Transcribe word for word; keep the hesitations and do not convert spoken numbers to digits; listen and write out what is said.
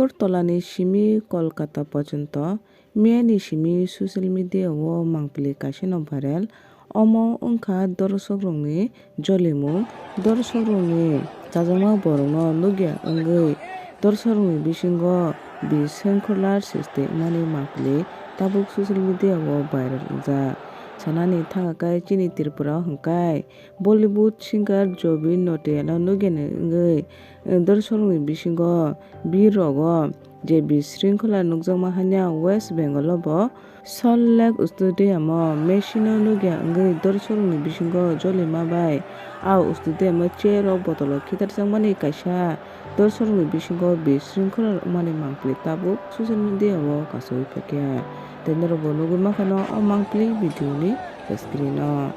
Agartala ni simi Kolkata porjonto miyani simi social media o mangpili kaisano viral. Omo wngkha dorshok rokni jolimung. Dorshok rokni chajakma borokno nukya wngwi dorshok rokni bisingo bisringkhola srishti wngmani mangpili tabuk social media o viral wngjak. Sanani thangkhe chini Tripura o hwnkhe Bollywood singer Zubeen Nautiyal no nukya wngwi dorshok rokni bisingo bir rogo je bisringkhola nukjakma hanya West Bengal o bo Salt Lake Stadium o Messi no nukya wngwi dorshok rokni bisingo jolima bai. A stadium o chair rok botolo khitarjakmani kaisa dorshok rokni bisingo bisringkhola wngmani mangpili tabuk social media o kasui phaikha. Tei norok bo nugwi mankhano o mangpili video ni screen o.